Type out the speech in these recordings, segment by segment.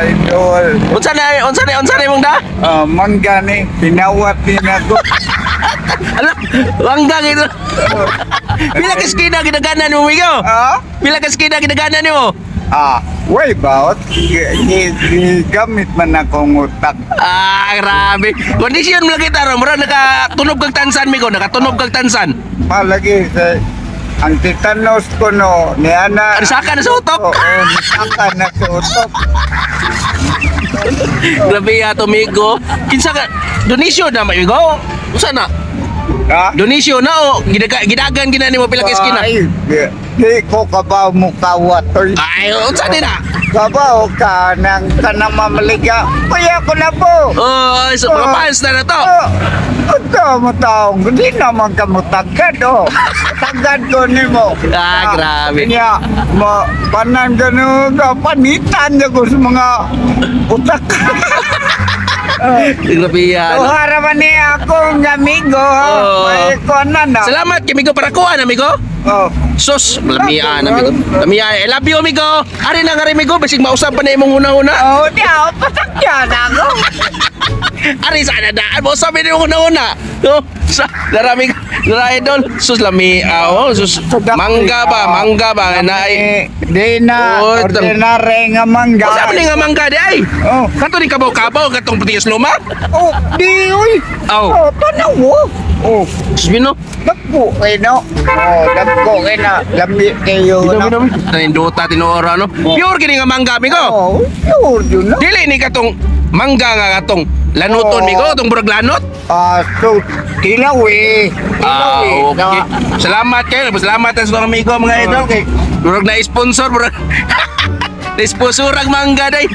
Idol. Unsa na imong da? Ah, mangga ni, pinawat ni nako. Ala, mangga gito. Pila ka skina gidaganan nimo, migo? Ah? Pila ka skina gidaganan nimo? Ah, way baot. Gigamit man akong utak. Ah, grabe. Kondisyon mo lang kita ron. Mura nakatunog kag tansan, migo. Nakatunog kag tansan. Palagi sa ang titanos ko no, ni ana. Ang saka na sa utok. Oo, saka na sa utok. Grabe ya to, migo. Kinsa ka donation na migo? Usa na? Ha? Donation na o gidagan gina nimo pila ka skina? Ay, di ko kabaw mo kawat. Oy. Ay, unsa din na? Kabaw ka nang kanang mamaliga. Kaya ko na po. Oh, so mga fans na na to. Oh, ito mo taong, di naman ka mo tagad, oh. Tagad ko ni mo. Ah, grabe. Niya, mo, panan ka no, panitan niya ko sa mga utak. Grabe ya. No? Tuhara man niya akong amigo, ha? Oo. May kuanan na. Salamat kay Migo para kuan, amigo. Oh. Sus, lamian, amigo. Lamian. I love you, amigo. Ari na nga rin, amigo, basig mausap pa na imong una-una. Oh, di ako, pasakyan ako. Ari sa daan mo sabi ni imong una-una. No? Sa darami dara idol. Sus lami oh, sus mangga ba, mangga ba na ay. Eh, di na, Oh, ordinary nga mangga. Usa man ni nga mangga di ay. Oh, Kato ni kabaw-kabaw katong patios luma. oh, di, uy. Oh. Oh, tanaw, oh. Oh, Sus bino. dagko kay no. Oh, dagko kay na. Lami kayo na. Nindota tinuora no. Pure kini nga mangga migo. Oh, pure yun na. Dili ni katong mangga nga katong lanuton Oh. migo, katong burag lanot. Ah, so, tilaw eh. Ah, Tilaw eh. okay. Salamat kayo. Salamat sa mga amigo, mga idol kay murag na sponsor, murag na-sponsor ang mangga day.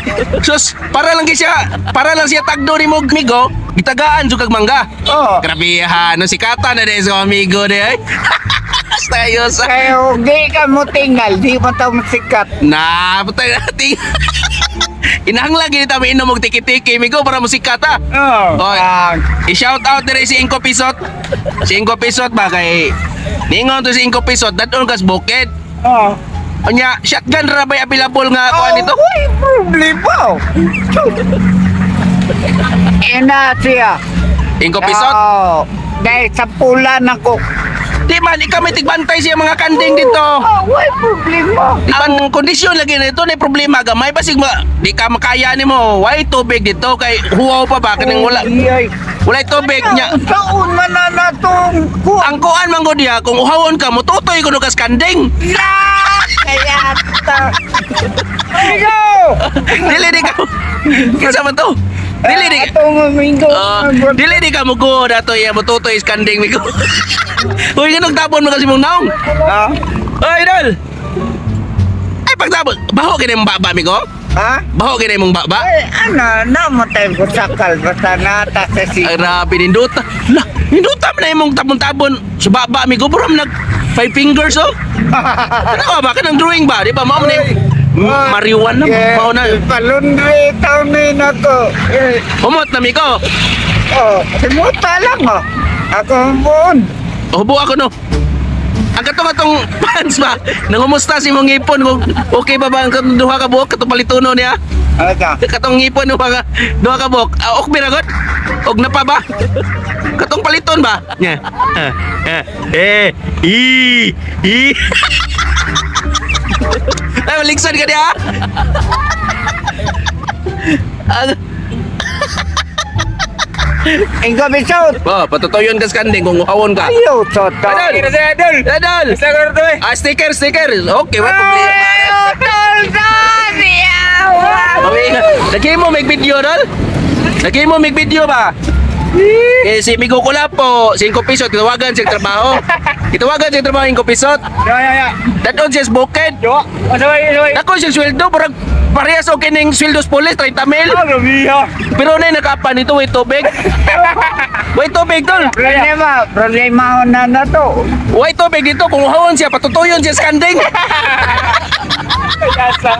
Sus, para lang kay siya, para lang siya tagdo ni mo migo, gitagaan jud kag mangga. Oh. Grabe ha, no sikata na day sa amigo day. Tayo sa Kayo, di ka mo tingal, di mo ta sikat. Na, putay natin. Kinahanglan gini ta mainom og tiki-tiki migo para musikat ha. Oh. Oy. Ah, I-shout out dire si Inko Pisot. Si Inko Pisot ba kay ningon to si Inko Pisot dadon kas bukid. oh. Unya, shotgun ra bay available nga kuan nito? Oh, uy, problema. Ina siya. Inko Pisot. Oh, dahil sa pula na ko. Di man ikaw may tigbantay siya mga kanding dito. Oh, uy, problema. Ang kondisyon lagi nito na problema gamay basig ma, di ka makaya nimo. Way tubig dito kay huwaw pa ba kaning wala Ay, walay tubig nya. Saon man na natong kuan. Ang kuan man gud diha kung uhawon ka motutoy kuno kas kanding. Na! Kaya ta. Amigo! Dili di ka. Kinsa man to? Dili di. Atong amigo. Ah, dili di ka mugo dato iya motutoy is kanding migo. Uy, ganong tapon mo kasi mong naong. Ha? Oy, idol. Ay pagtabon, baho kini mong baba migo? Ha? Baho kini mong baba? Ay, ano, namatay ko sakal basta nata sa si. Ay, grabe nindota. La, nindota man na imong tabon-tabon sa baba migo bro nag five fingers oh. Ano ba kanang drawing ba? Di ba mao man na marijuana mao na. Palundre taon ni nako. Eh, Humot na migo. oh, simuta lang oh. Ako ang buon. Hubo ako no. Ang katong atong fans ba? Nangumusta si mong ngipon kung okay ba ba ang katong duha ka buok katong palituno niya? Ano ka? Katong ngipon duha ka buok. Ah, ok biragot? Og na pa ba? Katong paliton ba? Nya. Ah, ah, eh, i, i. Ay, maligsan ka niya. Ang Ikaw bisot. Oh, patutuyon ka sa kanding kung uhawon ka. Ayaw, soto. Idol! Idol! Idol! Ah, sticker, sticker. Okay, wala problema. Ayaw, tol, tol. Lagi mo may video dol? Lagi mo may video ba? Eh, si Migo Kulapo, 5 piso, tinawagan siya trabaho. Tinawagan siya trabaho, 5 piso. Ya, ya, ya. Dadon siya sa bukid. Yo, asaway, asaway. Dako siya sweldo, parang parehas og kining sweldo sa pulis, 30 mil. Ah, grabe ha. Pero na nakapan nito, way tubig. Way tubig, tol. Problema, problema na na to. Way tubig dito, kung uhawon siya, patutuyon siya sa kanding. Kasa.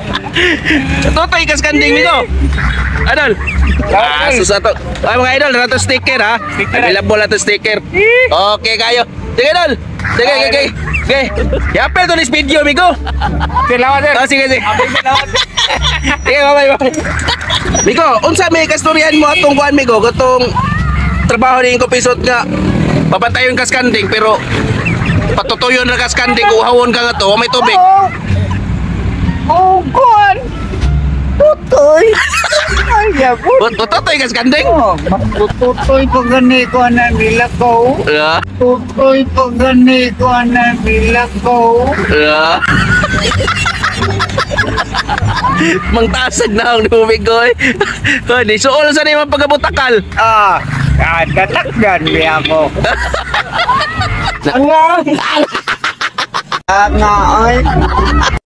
Tutoy ka sa kanding, Migo. Idol. Ah, sus ato. Ay mga idol, nato sticker ha. Sticker. Available ato sticker. Okay kayo. Sige idol. Sige, sige. Okay. Yapel to this video, amigo. Sir, lawan, sir. Oh, sige, sige. Sige, bye, bye. Migo, unsa may kastoryan mo atong kuan, migo, katong trabaho ni Kupisot nga babantayon ka skanding pero patutuyon ra ka skanding, uhawon ka nga to, wa may tubig. Oh. Oh, kuan. Tutoy. Ay, yabot. Tututoy ka skanding? Oh, matututoy pa gani ko na nila ko. Yeah. Tutoy pa gani ko na nila ko. Yeah. Mangtasag na ang tubig ko eh. Hoy, di suol sa nimo pagabutakal. Ah, tatakdan niya ako. Ano? Ah, nga ay.